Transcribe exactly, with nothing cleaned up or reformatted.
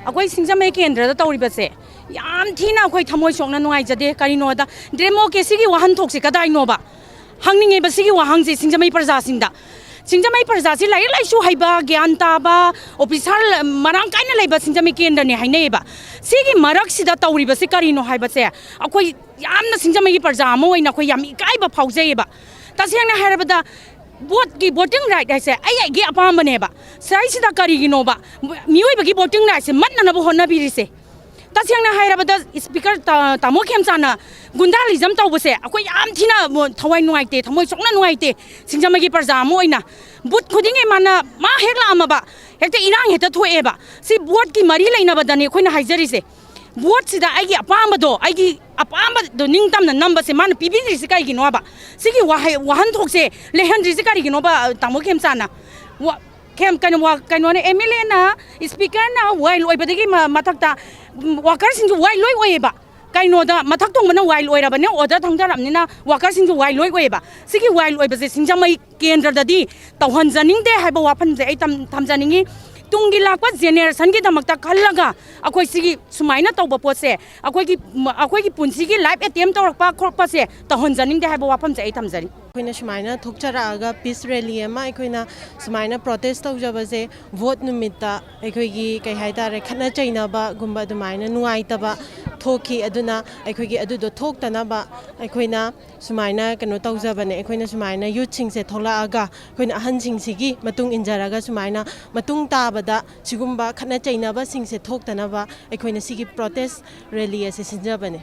ꯑꯩꯈꯣꯏ ꯁꯤꯡꯖꯃꯩ ꯀꯦꯟꯗ꯭ꯔꯗ ꯇꯧꯔꯤꯕꯁꯦ ꯌꯥꯝ ꯊꯤꯅ ꯑꯩꯈꯣꯏ ꯊꯃꯣꯏ ꯁꯣꯛꯅ ꯅꯨꯡꯉꯥꯏꯖꯗꯦ꯫ ꯀꯔꯤꯅꯣꯗ, ꯗꯦꯃꯣꯀ꯭ꯔꯦꯁꯤꯒꯤ ꯋꯥꯍꯟꯊꯣꯛꯁꯦ ꯀꯗꯥꯏꯅꯣꯕ? ꯍꯪꯅꯤꯡꯉꯦꯕ ꯁꯤꯒꯤ ꯋꯥꯍꯪꯁꯦ ꯁꯤꯡꯖꯃꯩ ꯄ꯭ꯔꯖꯥꯁꯤꯡꯗ꯫ ꯁꯤꯡꯖꯃꯩ ꯄ꯭ꯔꯖꯥꯁꯤ ꯂꯥꯏꯔꯤꯛ ꯂꯥꯏꯁꯨ ꯍꯩꯕ, ꯒ꯭ꯌꯥꯟ ꯇꯥꯕ, ꯑꯣꯐꯤꯁꯥꯔ ꯃꯔꯥꯡ ꯀꯥꯏꯅ ꯂꯩꯕ ꯁꯤꯡꯖꯃꯩ ꯀꯦꯟꯗ꯭ꯔꯅꯦ ꯍꯥꯏꯅꯩꯌꯦꯕ꯫ ꯁꯤꯒꯤ ꯃꯔꯛꯁꯤꯗ ꯇꯧꯔꯤꯕꯁꯤ ꯀꯔꯤꯅꯣ ꯍꯥꯏꯕꯁꯦ ꯑꯩꯈꯣꯏ ꯌꯥꯝꯅ ꯁꯤꯡꯖꯃꯩꯒꯤ ꯄ꯭ꯔꯖꯥ ꯑꯃ ꯑꯣꯏꯅ ꯑꯩꯈꯣꯏ ꯌꯥꯝ ꯏꯀꯥꯏꯕ ꯐꯥꯎꯖꯩꯌꯦꯕ꯫ ꯇꯁꯦꯡꯅ ꯍꯥꯏꯔꯕꯗ ꯚꯣꯠꯀꯤ, ꯚꯣꯇꯤꯡ ꯔꯥꯏꯠ ꯍꯥꯏꯁꯦ ꯑꯩ ꯑꯩꯒꯤ ꯑꯄꯥꯝꯕꯅꯦꯕ꯫ ꯁꯤꯗꯩꯁꯤꯗ ꯀꯔꯤꯒꯤꯅꯣꯕ ꯃꯤꯑꯣꯏꯕꯒꯤ ꯚꯣꯇꯤꯡ ꯔꯥꯏꯠꯁꯦ ꯃꯠꯅꯅꯕ ꯍꯣꯠꯅꯕꯤꯔꯤꯁꯦ? ꯇꯁꯦꯡꯅ ꯍꯥꯏꯔꯕꯗ ꯁ꯭ꯄꯤꯀꯔ ꯇꯥ-, ꯇꯥꯃꯣ ꯈꯦꯝꯆꯥꯟꯅ ꯒꯨꯟꯗꯥꯂꯤꯖꯝ ꯇꯧꯕꯁꯦ ꯑꯩꯈꯣꯏ ꯌꯥꯝ ꯊꯤꯅ ꯃꯣ-, ꯊꯋꯥꯏ ꯅꯨꯡꯉꯥꯏꯇꯦ, ꯊꯃꯣꯏ ꯁꯣꯛꯅ ꯅꯨꯡꯉꯥꯏꯇꯦ꯫ ꯁꯤꯡꯖꯃꯩꯒꯤ ꯄ꯭ꯔꯖꯥ ꯑꯃ ꯑꯣꯏꯅ ꯚꯣꯠ ꯈꯨꯗꯤꯡꯒꯤ ꯃꯥꯅ, ꯃꯥ ꯍꯦꯛ ꯂꯥꯛꯑꯝꯃꯕ ꯍꯦꯛꯇ ꯏꯔꯥꯡ ꯍꯦꯛꯇ ꯊꯣꯛꯑꯦꯕ꯫ ꯁꯤ ꯚꯣꯠꯀꯤ ꯃꯔꯤ ꯂꯩꯅꯕꯗꯅꯦ ꯑꯩꯈꯣꯏꯅ ꯍꯥꯏꯖꯔꯤꯁꯦ꯫ ꯚꯣꯠꯁꯤꯗ ꯑꯩꯒꯤ ꯑꯄꯥꯝꯕꯗꯣ, ꯑꯩꯒꯤ ꯑꯄꯥꯝꯕꯗꯣ ꯅꯤꯡꯇꯝꯅ ꯅꯝꯕꯁꯦ ꯃꯥꯅ ꯄꯤꯕꯤꯗ꯭ꯔꯤꯁꯦ ꯀꯩꯒꯤꯅꯣꯕ? ꯁꯤꯒꯤ ꯋꯥꯍꯩ, ꯋꯥꯍꯟꯊꯣꯛꯁꯦ ꯂꯩꯍꯟꯗ꯭ꯔꯤꯁꯦ ꯀꯔꯤꯒꯤꯅꯣꯕ, ꯇꯥꯃꯣ ꯈꯦꯝꯆꯥꯟꯅ? ꯋꯥ-, ꯀꯩꯝ-, ꯀꯩꯅꯣ, ꯋꯥ-, ꯀꯩꯅꯣꯅꯦ, ꯑꯦꯝ ꯑꯦꯜ ꯑꯦꯅ, ꯁ꯭ꯄꯤꯀꯔꯅ ꯋꯥꯏꯜ ꯑꯣꯏꯕꯗꯒꯤ ꯃ-, ꯃꯊꯛꯇ, ꯎꯝ, ꯋꯥꯀꯔꯁꯤꯡꯁꯨ ꯋꯥꯏꯜ ꯂꯣꯏ ꯑꯣꯏꯌꯦꯕ꯫ ꯀꯩꯅꯣꯗ, ꯃꯊꯛ ꯊꯣꯡꯕꯅ ꯋꯥꯏꯜ ꯑꯣꯏꯔꯕꯅꯤꯅ, ꯑꯣꯔꯗꯔ ꯊꯪꯊꯔꯕꯅꯤꯅ ꯋꯥꯀꯔꯁꯤꯡꯁꯨ ꯋꯥꯏꯜ ꯂꯣꯏ ꯑꯣꯏꯌꯦꯕ꯫ ꯁꯤꯒꯤ ꯋꯥꯏꯜ ꯑꯣꯏꯕꯁꯦ ꯁꯤꯡꯖꯃꯩ ꯀꯦꯟꯗ꯭ꯔꯗꯗꯤ ꯇꯧꯍꯟꯖꯅꯤꯡꯗꯦ ꯍꯥꯏꯕ ꯋꯥꯐꯝꯁꯦ ꯑꯩ ꯊꯝ-, ꯊꯝꯖꯅꯤꯡꯉꯤ꯫ ꯇꯨꯡꯒꯤ ꯂꯥꯛꯄ ꯖꯦꯅꯦꯔꯦꯁꯟꯒꯤꯗꯃꯛꯇ ꯈꯜꯂꯒ ꯑꯩꯈꯣꯏ ꯁꯤꯒꯤ ꯁꯨꯃꯥꯏꯅ ꯇꯧꯕ ꯄꯣꯠꯁꯦ, ꯑꯩꯈꯣꯏꯒꯤ, ꯑꯩꯈꯣꯏꯒꯤ ꯄꯨꯟꯁꯤꯒꯤ ꯂꯥꯏꯐ ꯑꯦꯇꯦꯝ ꯇꯧꯔꯛꯄ ꯈꯣꯠꯄꯁꯦ ꯇꯧꯍꯟꯖꯅꯤꯡꯗꯦ ꯍꯥꯏꯕ ꯋꯥꯐꯝꯁꯦ ꯑꯩ ꯊꯝꯖꯔꯤ꯫ ꯑꯩꯈꯣꯏꯅ ꯁꯨꯃꯥꯏꯅ ꯊꯣꯛꯆꯔꯛꯑꯒ ꯄꯤꯁ ꯔꯦꯂꯤ ꯑꯃ ꯑꯩꯈꯣꯏꯅ ꯁꯨꯃꯥꯏꯅ ꯄ꯭ꯔꯣꯇꯦꯁ ꯇꯧꯖꯕꯁꯦ ꯚꯣꯠ ꯅꯨꯃꯤꯠꯇ ꯑꯩꯈꯣꯏꯒꯤ, ꯀꯩ ꯍꯥꯏꯇꯥꯔꯦ, ꯈꯠꯅ ꯆꯩꯅꯕꯒꯨꯝꯕ ꯑꯗꯨꯃꯥꯏꯅ ꯅꯨꯡꯉꯥꯏꯇꯕ ꯊꯣꯛꯈꯤ꯫ ꯑꯗꯨꯅ ꯑꯩꯈꯣꯏꯒꯤ ꯑꯗꯨꯗꯣ ꯊꯣꯛꯇꯅꯕ ꯑꯩꯈꯣꯏꯅ ꯁꯨꯃꯥꯏꯅ ꯀꯩꯅꯣ ꯇꯧꯖꯕꯅꯦ꯫ ꯑꯩꯈꯣꯏꯅ ꯁꯨꯃꯥꯏꯅ ꯌꯨꯠꯁꯤꯡꯁꯦ ꯊꯣꯛꯂꯛꯑꯒ ꯑꯩꯈꯣꯏꯅ ꯑꯍꯟꯁꯤꯡꯁꯤꯒꯤ ꯃꯇꯨꯡ ꯏꯟꯖꯔꯒ ꯁꯨꯃꯥꯏꯅ ꯃꯇꯨꯡ ꯇꯥꯕꯗ ꯁꯤꯒꯨꯝꯕ ꯈꯠꯅ ꯆꯩꯅꯕꯁꯤꯡꯁꯦ ꯊꯣꯛꯇꯅꯕ ꯑꯩꯈꯣꯏꯅ ꯁꯤꯒꯤ ꯄ꯭ꯔꯣꯇꯦꯁ ꯔꯦꯂꯤ ꯑꯁꯤ ꯁꯤꯟꯖꯕꯅꯦ꯫